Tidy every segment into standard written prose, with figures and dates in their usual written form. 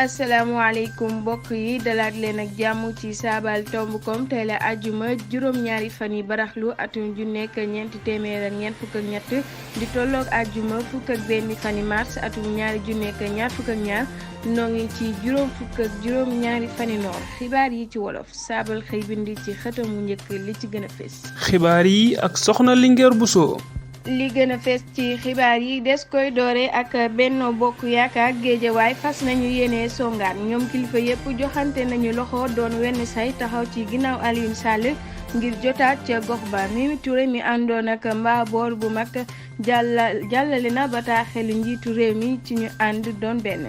asalaamaaleykum mbokk yi dalaat leen ak jàmm ci saabal tomb.com tey la àjjuma juróom-ñaari fan yi baraxlu atum ju nekk ñeenti téeméer ak ñeent fukk ak ñett di tolloog àjjuma fukk ak benn fani mars atum ñaari ju nekk ñaar fukk ak ñaar noo ngi ci juróom fukk ak juróom-ñaari fani noor xibaar yi ci wolof saabal xëy bindi ci xëtamu njëkk li ci gën a fés. xibaar yi ak soxna Linguère Bousso. li gën a fees ci xibaar yi des koy doore ak Benno Bokk Yaakaar Géejawaay fas nañu yéene songaan ñoom kilifa yépp joxante nañu loxo doon wenn say taxaw ci ginnaaw Alioune Sall ngir jotaat ca gox ba. Mimi Touré mi àndoon ak mbaaboor bu mag jàllale na bataaxelu njiitu réew mi ci ñu ànd doon benn.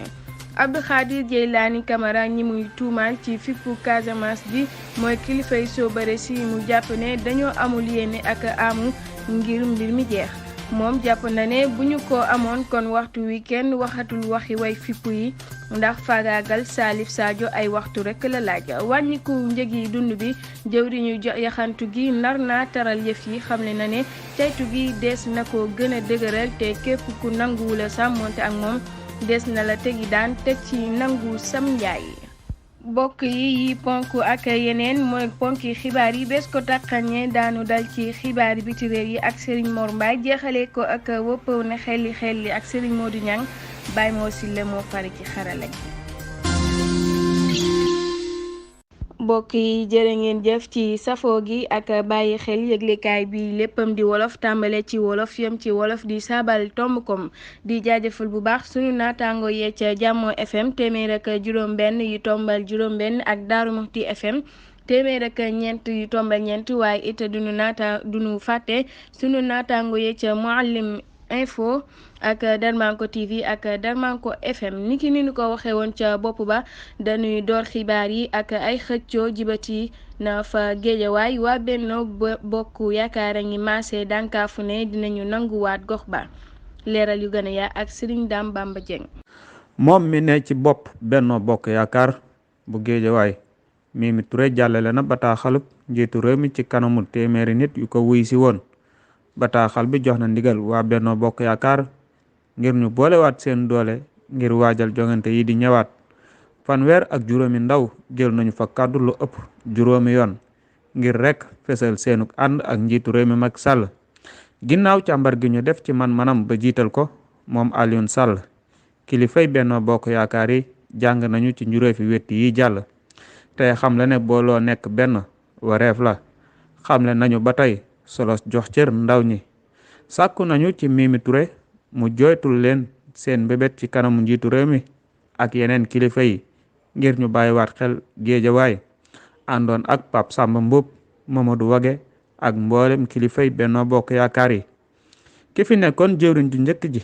Abdou Khadir Djeylani Camara ñi muy tuumaal ci fippu Casamance bi mooy kilifay Soobare si mu jàpp ne dañoo amul yéene ak amu ngir mbir mi jeex. moom jàpp na ne bu ñu ko amoon kon waxtu wi kenn waxatul waxi way fippu yi ndax faagaagal Salif Sadio ay waxtu rekk la laaj. wàññiku njëg yi dund bi jëwriñu yaxantu gi nar naa taral yëf yi xamle na ne caytu gi des na ko gën a dëgëral te képp ku nanguwula sàmmonte ak moom des na la tegi daan teg ci nangu sam njaay. bokk yi ponk ak yeneen mooy ponki xibaar yi bés ko tàqañe daanu dal ci xibaar yi biti réew yi ak Serigne Mor Mbaye jeexale ko ak wëppaw ne xelli ak Serigne Modou Niang Baye moo sille moo fari ci xarala gi. mbokk yi jërë ngeen jëf ci safoo gi ak bàyyi xel yëglekaay bi léppam di wolof tàmbale ci wolof yam ci wolof di saabal tomb.com di jaajëfal bu baax sunu naataango yee ca Jàmmo FM téeméer ak juróom benn yu tombal juróom benn ak Daaru Muxti FM téeméer ak ñeent yu tombal ñeent waaye it duñu fàtte sunu naataango yee ca Mouhalim info ak Darmanko TV ak Darmanko FM niki ni ñu ko waxee woon ca bopp ba dañuy door xibaar yi ak ay xëccoo jibati na fa Géejawaay waa Benno Bokk Yaakaar a ngi maase dànkaafu ne dinañu nanguwaat gox ba leeral yu gën a yaa ak Serigne Dame Bamba Dieng. moom mi ne ci bopp Benno Bokk Yaakaar bu Géejawaay Mimi Touré jàllale na bataaxalub njiitu réew mi ci kanamu téeméeri nit yu ko wuy si woon. bataaxal bi jox na ndigal waa Benno Bokk Yaakaar ngir ñu boolewaat seen doole ngir waajal jongante yi di ñëwaat. fanweer ak juróomi ndaw jël nañu fa kàddu lu ëpp juróomi yoon ngir rek fesal seenuk ànd ak njiitu réew mi Macky Sall. ginnaaw càmbar gi ñu def ci man-manam ba jiital ko moom Alioune Sall kilifay Benno Bokk Yaakaar yi jàng nañu ci njuróofi wetti yi jàll tey xamle ne booloo nekk benn wareef la. xamle nañu ba tey solos jox cër ndaw ñi sàkku nañu ci Mimi Touré mu jooytul leen seen mbébét ci kanamu njiitu réew mi ak yeneen kilifa yi ngir ñu bàyyiwaat xel Géejawaay àndoon ak Pape Samba Mboup Mamadou Wage ak mboolem kilifay Benno Bokk Yaakaar yi. ki fi nekkoon jëwriñ ju njëkk ji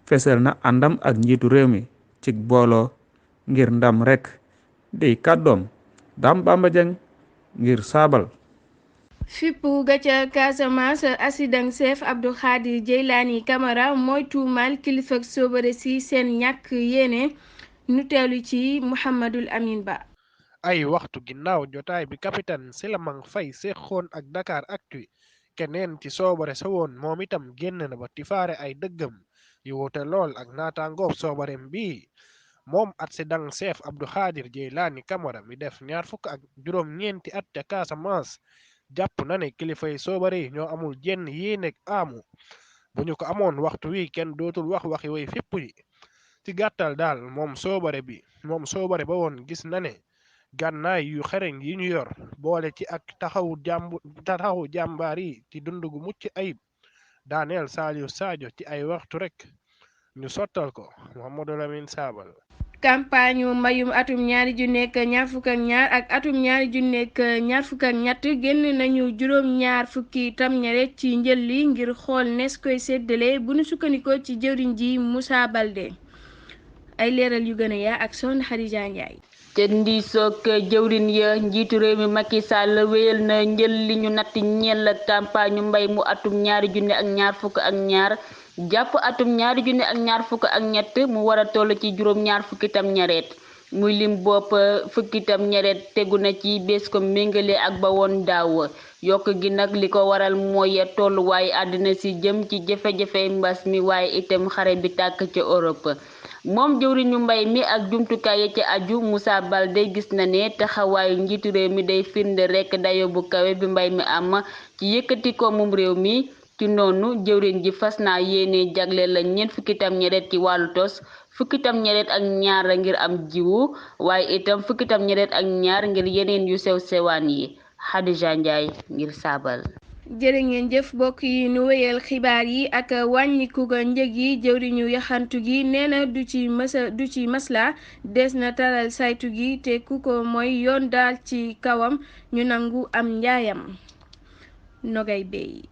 fesal na àndam ak njiitu réew mi ci booloo ngir ndam rekk dey kàddoom Dame Bamba Dieng ngir saabal. fippu ga ca Casamance asidang chef Abdou Khadir Djeylani Camara mooy tuumaal kilifa ak Soobare si seen ñàkk yéene nu teelu ci Mouhamadul Amin Ba. ay waxtu ginnaaw jotaay bi capitaine Silamang Faye séqoon ak Dakaractu keneen ci Soobare sa woon moom itam génn na ba tifaare ay dëggam yu wute lool ak naataangoob Soobarem bi moom asidang chef Abdou Khadir Djeylani Camara mi def ñaar fukk ak juróom-ñeenti at ca Casamance jàpp na ne kilifay Soobare yi ñoo amul jenn yéeneeg amu bu ñu ko amoon waxtu wi kenn dootul wax waxi way fépp yi ci gàttal daal moom Soobare ba woon gis na ne gànnaay yu xereñ yi ñu yor boole ci ak taxawu jàmbaar yi ci dund gu mucc ayib daaneel Salif Sadio ci ay waxtu rek ñu sottal ko Mouhamadou Lamine Sabal. campagne mbayum atum ñaari ju nekk ñaar fukk ak ñaar ak atum ñaari ju nekk ñaar fukk ak ñett génn nañu juróom ñaar fukki tam ñaret ci njël li ngir xool nees koy séddale bu nu sukkandikoo ci jëwriñ ji Moussa Baldé ay leeral yu gën a yaa ak Soxna Xadija Njaay. te ndi soog jëwriñ ya njiitu réew mi Macky Sall wéyal na njël li ñu natt ñeel campagne mbay mu atum ñaari junne ak ñaar fukk ak ñaar jàpp atum ñaari junne ak ñaar fukk ak ñett mu war a toll ci juróom ñaar fukki tam ñareet muy lim bopp fukki tam ñareet tegu na ci bés ko méngale ak ba woon daaw yokk gi nag li ko waral mooy tolluwaay àddina si jëm ci jafe-jafe mbas mi waaye itam xare bi tàkk ca Europe moom jëwriñu mbay mi ak jumtukaay ya ci aju Moussa Baldé gis na ne taxawaayu njiitu réew mi day firnde rekk dayo bu kawe bi mbay mi am ci yëkkati ko moom réew mi ci noonu jëwriñ ji fas naa yéene jagle la ñeent fukki tam ñereet ci wàllu tos fukki tam ñereet ak ñaar ngir am jiwu waaye itam fukki tam ñereet ak ñaar ngir yeneen yu sew sewaan yi Khadija Ndiaye ngir saabal. jërë ngeen jëf mbokk yi nu wéyal xibaar yi ak wàññiku ga njëg yi jëwriñu yaxantu gi nee na du ci masla des na taral saytu gi te ku ko mooy yoon daal ci kawam ñu nangu am njaayam nogay bey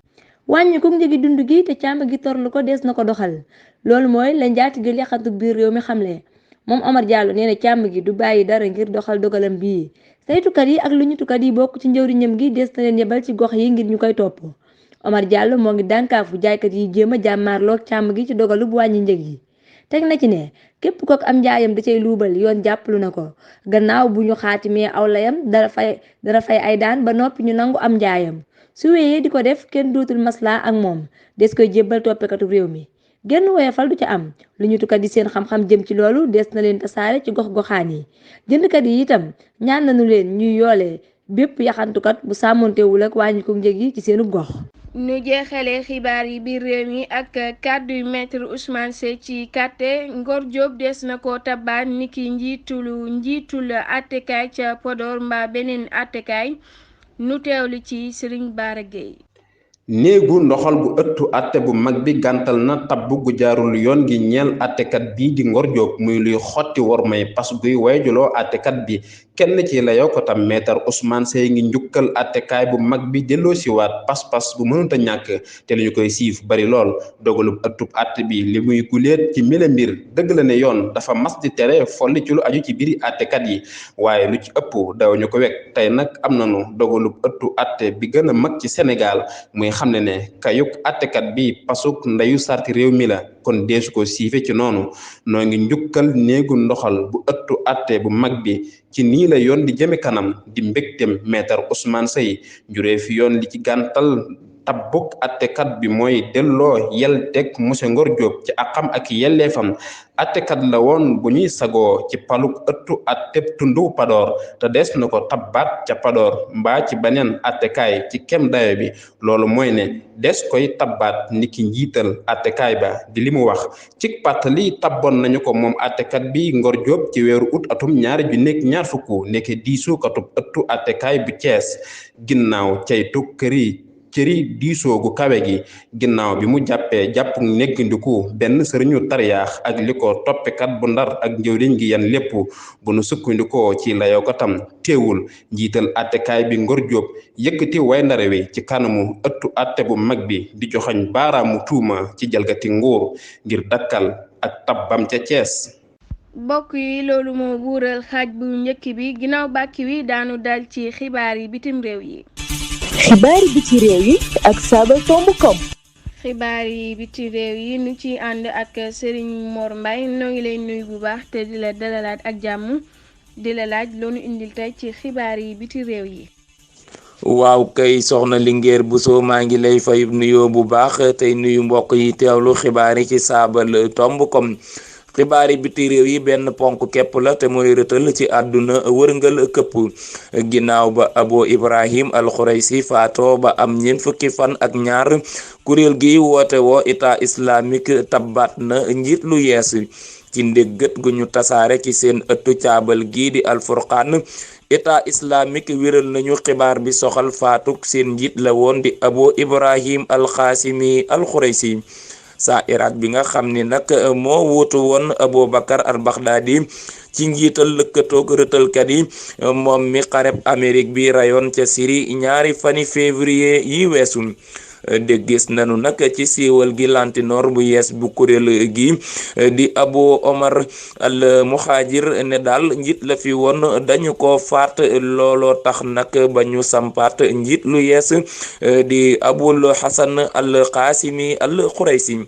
wàññiku njëgi dund gi te càmm gi torlu ko des na ko doxal loolu mooy la njaatigeel yaxantu biir réew mi xamle moom Omar Diallo nee na càmm gi du bàyyi dara ngir doxal dogalam bii saytukat yi ak luñutukat yi bokk ci njëwriñam gi des na leen yebal ci gox yi ngir ñu koy topp Omar Diallo moo ngi dànkaafu jaaykat yi jéem a jàmmaarloog càmm gi ci dogalu bu wàññi njëg yi teg na ci ne képp kook am njaayam da cay luubal yoon jàppalu na ko gannaaw bu ñu xaatimee aw layam dara fay ay daan ba noppi ñu nangu am njaayam su wéyee di ko def kenn dootul maslaa ak moom des koy jébbal toppekatu réew mi genn woyefal du ca am lu ñu tukkat yi seen xam-xam jëm ci loolu des na leen tasaare ci gox-goxaan yi jëndkat yi itam ñaan nañu leen ñuy yoolee bépp yaxantukat bu sàmmontewul ak wàññiku njëg yi ci seenu gox. ñu jeexalee xibaar yi biir réew mi ak kàddu maître Ousmane Seye ci kàtte Ngor Diop des na ko tabaat niki njiitul attekaay ca Podor mbaa beneen attekaay nu teewlu ci Serigne Bara Gueye. néegu ndoxal bu ëttu atte bu mag bi gàntal na tabbu gu jaarul yoon gi ñeel attekat bii di Ngor Diop muy luy xotti war may pas guy wayjuloo attekat bi kenn ci la yow ko tam maître Ousmane Seye ngi njukkal attekaay bu mag bi delloo siwaat pas-pas bu mënut a ñàkk te li ñu koy siif bari lool dogalub ëttub atte bi li muy guleet ci mila mbir dëgg la ne yoon dafa mas di tere folli ci lu aju ci biiri attekat yi waaye lu ci ëpp daw ñu ko wekk tey nag am nanu dogalub ëttu atte bi gën a mag ci Sénégal muy xam ne kayuk attekat bi pasuk ndeyu sarti réew mi la kon deesu ko siife ci noonu noo ngi njukkal néegu ndoxal bu ëttu atte bu mag bi ci nii la yoon di jëme kanam di mbégtem maître Ousmane Seye juree fi yoon li ci gàntal tabbuk attekat bi mooy delloo yel teg monsieur Ngor Diop ci akam ak yelleefam attekat la woon bu ñuy sagoo ci paluk ëttu atteb tundu Podor te des na ko tabbaat ca Podor mbaa ci beneen attekaay ci kem dayo bi loolu mooy ne des koy tabbaat niki njiital attekaay ba di li mu wax ci pàttali tabboon nañu ko moom attekat bi Ngor Diop ci weeru août atum 2024 nekk diisukatub ëttu attekaay bu Thiès ginnaaw caytu cëri diisoo gu kawe gi ginnaaw bi mu jàpp neggandiku benn sëriñu tariyaax ak li ko toppekat bu Ndar ak njëwriñ gi yan lépp bu nu sukkandikoo ci layoo ko tam teewul njiital attekaay bi Ngor Diop yëkkati way ndare wi ci kanamu ëttu atte bu mag bi di joxañ baaraamu tuuma ci jalgati nguur ngir dakkal ak tabbam ca Thiès. mbokk yi loolu moo buural xaaj bu njëkk bi ginnaaw bàkki wi daanu dal ci xibaar yi bitim réew yi. xibaari biti réew yi ak Saba Tomb Kom. xibaar yi biti réew yi nu ci ànd ak Serigne Mor Mbaye noo ngi lay nuyu bu baax te di la dalalaat ak jàmm di la laaj loonu indil tey ci xibaar yi biti réew yi. waaw kay soxna Linguère Bousso maa ngi lay fay nuyoo bu baax tey nuyu mbokk yi teewlu xibaar yi ci Saba Tomb Kom. xibaari biti réew yi benn ponk képp la te mooy rëtal ci àdduna wërngal këpp ginnaaw ba Abu Ibrahim al-Khuraysi faatoo ba am ñeent fukki fan ak ñaar kuréel gi woote woo état islamique tabbaat na njiit lu yees ci ndéggat gu ñu tasaare ci seen ëttu caabal gii di al-Furqaan état islamique wéral nañu xibaar bi soxal faatuk seen njiit la woon di Abu Ibrahim al-Qasimi al-Khuraysi sa Irak bi nga xam ni nag moo wuutu woon Aboubacar al-Baghdadi ci njiital lëkkatoog rëtalkat yi moom mi xareb Amérique bi rayoon ca Syrie ñaari fani février yi weesu déggis nanu nag ci siiwal gi lantinoor bu yees bu kuréel gi di Abu Omar al Muhajir ne daal njiit la fi woon dañu ko faat looloo tax nag ba ñu sampaat njiit lu yees di Abul Hasan al Qasimi al Khuraysi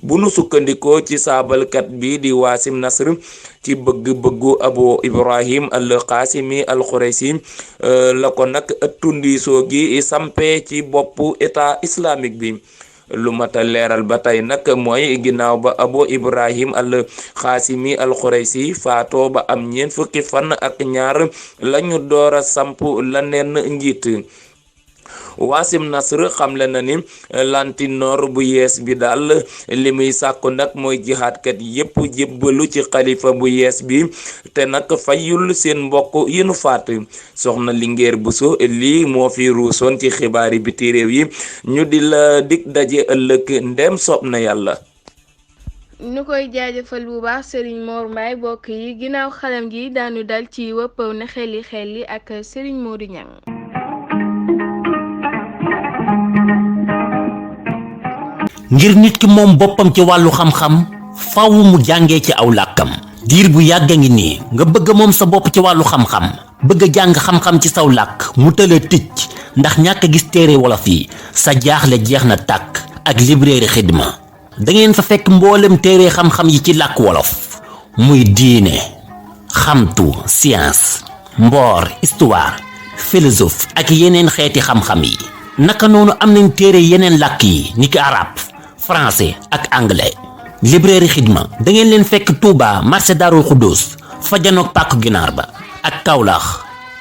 bu nu sukkandikoo ci saabalkat bi di Wasim Nasr ci bëgg-bëggu Abu Ibrahim al-Qasimi al-Khuraysi la ko nag ëttu ndiisoo gi sampe ci boppu état islamique bi lu mat a leeral ba tey nag mooy ginnaaw ba Abu Ibrahim al Xaasimi al Xuraysi faatoo ba am ñeent fukki fan ak ñaar lañu door a samp laneen njiit. Wasim Nasr xamle na ni lantinoor bu yees bi daal li muy sàkku nag mooy jihaadkat yépp jébbalu ci xalifa bu yees bi te nag fayul seen mbokk yi nu faat. Soxna Linguère Bousso lii moo fi ruusoon ci xibaari biti réew yi ñu di la dig daje ëllëg ndem soob na yàlla. ñu koy jaajëfal bu baax Serigne Mor Mbaye bokk yi ginnaaw xalam gi daanu dal ci wëppaw na xeli ak Serigne Modou Niang. ngir nit ki moom boppam ci wàllu xam-xam faaw mu jàngee ci aw làkkam diir bu yàgg a ngi nii nga bëgg moom sa bopp ci wàllu xam-xam bëgg a jàng xam-xam ci saw làkk mu tëla ticc ndax ñàkk a gis téere wolof yi sa jaaxle jeex na tàkk ak librairie Xidma da ngeen fa fekk mboolem téere xam-xam yi ci làkk wolof muy diine xamtu science mboor histoire philosophe ak yeneen xeeti xam-xam yi naka noonu am nañ téere yeneen làkk yi niki arab français ak anglais. librairie Xidma da ngeen leen fekk Touba marché Darou Khoudoss fa janoog pàkku ginaar ba ak Kaolack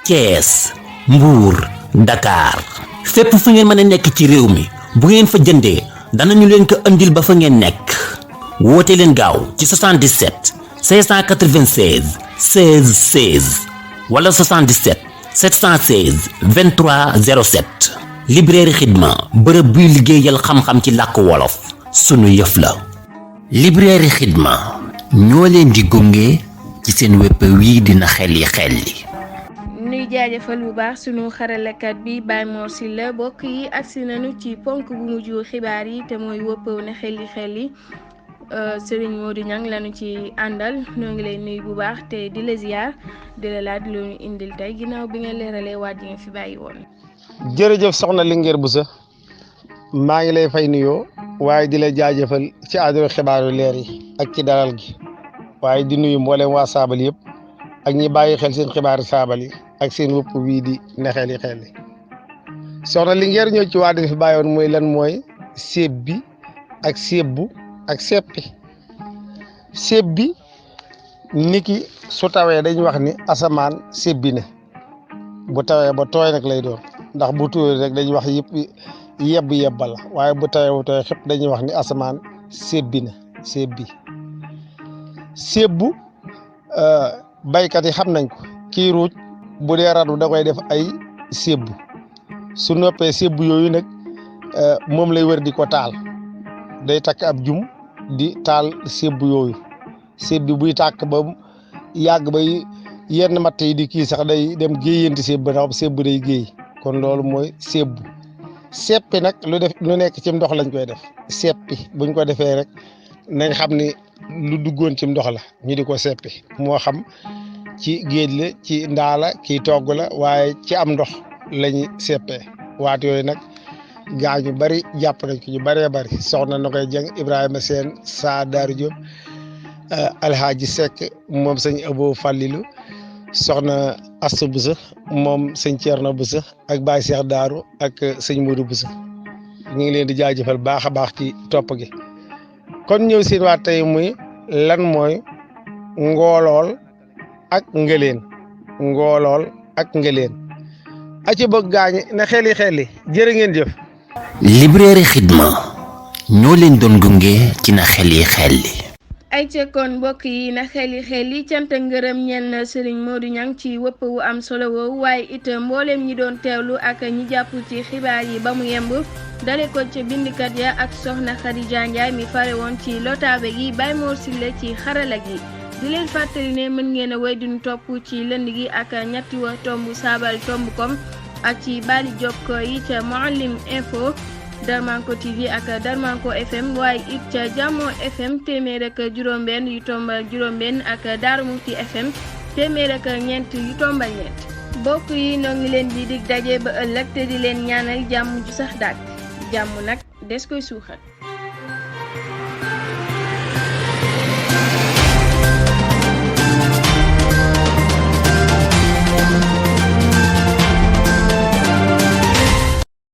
Thiès Mbour Dakar fépp fu ngeen mën a nekk ci réew mi bu ngeen fa jëndee danañu leen ko andil ba fa ngeen nekk woote leen gaaw ci 77 596 16 16 wala 77 716 23 07. librairie Xidma bërëb buy liggéeyal xam-xam ci làkk wolof sunu yëf la. librairie Xidma ñoo leen di gunge ci seen wépp wii dina xelli. nuy jaajëfal bu baax sunu xaralakat bi Baye Mor Sylla bokk yi agsi nañu ci ponk bu mujj xibaar yi te mooy wëppaw na xelli Serigne Modou Niang lañu ci àndal ñoo ngi lay nuyu bu baax te di la ziar di la laaj lu ñu indil tey ginnaaw bi nga leeralee waat yi nga fi bàyyi woon. jërëjëf soxna Linguère Bousso maa ngi lay fay nuyoo waaye di la jaajëfal ci àdduna xibaaru leer yi ak ci dalal gi waaye di nuyu mboolem waa saabal yëpp ak ñi bàyyi xel seen xibaaru saabal yi ak seen wëpp wii di nexeli xel soxna Linguère ñëw ci waa di fi bàyyi woon mooy lan mooy séeb bi ak séebbu ak seppi séeb bi niki su tawee dañuy wax ni asamaan sébbi ne bu tawee ba tooy nag lay doon ndax bu tooy rek dañuy wax yëpp yebba la waaye bu tawee ba tooy xëpp dañuy wax ni asamaan sébbi na sébbi sébbu baykat yi xam nañ ko kii ruuj bu dee radu da koy def ay sébbu su noppee sébbu yooyu nag moom lay wër di ko taal day takk ab jum di taal sébbu yooyu sébbi buy tàkk ba yàgg ba yenn matt yi di kii sax day dem géeyanti sébbu ndax sébbu day géey kon loolu mooy sébbu seppi nag lu nekk ci ndox lañ koy def seppi buñ ko defee rek nañ xam ni lu duggoon ci ndox la ñu di ko seppi moo xam ci géej la ci ndaala kii togg la waaye ci am ndox lañuy seppee waat yooyu nag gaa ñu bari jàpp nañ ko ñu bëree bëri soxna na koy jëng Ibrahima Seen Saa Daaru Jóob Alhaaji Seck moom sëñ Abo Fallilu soxna Astu Busa moom sëñ Ceerno Busa ak Baay Seex Daaru ak sëñ Moodu Busa ñu ngi leen di jaajëfal baax a baax ci topp gi kon ñëw seen waat tey muy lan mooy ngoolool ak ngëleen ngoolool ak ngëleen aci bëgg gaañi na xeli jërë ngeen jëf. librairie Xidma ñoo leen doon gunge ci na xeli. ay kon mbokk yi na xeli cant ngërëm ñeen na Serigne Modou Niang ci wëpp wu am solo woowu waaye it mbooleem ñi doon teewlu ak ñi jàpp ci xibaar yi ba mu yemb dale ko ca bindkat ya ak soxna Khadija Ndiaye mi fare woon ci lotaabe gi Baye Mor Sylla ci xarala gi di leen fàttali ne mën ngeen a wéy duñu topp ci lënd gi ak ñetti wa tomb saabal tomb com ak ci bali jokko yi ca Mouhalim info Darmanko TV ak Darmanko FM waaye it ca Jamo FM téeméer ak juróom-benn yu tombal juróom-benn ak Darou Mouhty FM téeméer ak ñeent yu tombal ñeent bokk yi noo ngi leen di dig daje ba ëllëg te di leen ñaanal jàmm ju sax dàkk jàmm nag des koy suuxat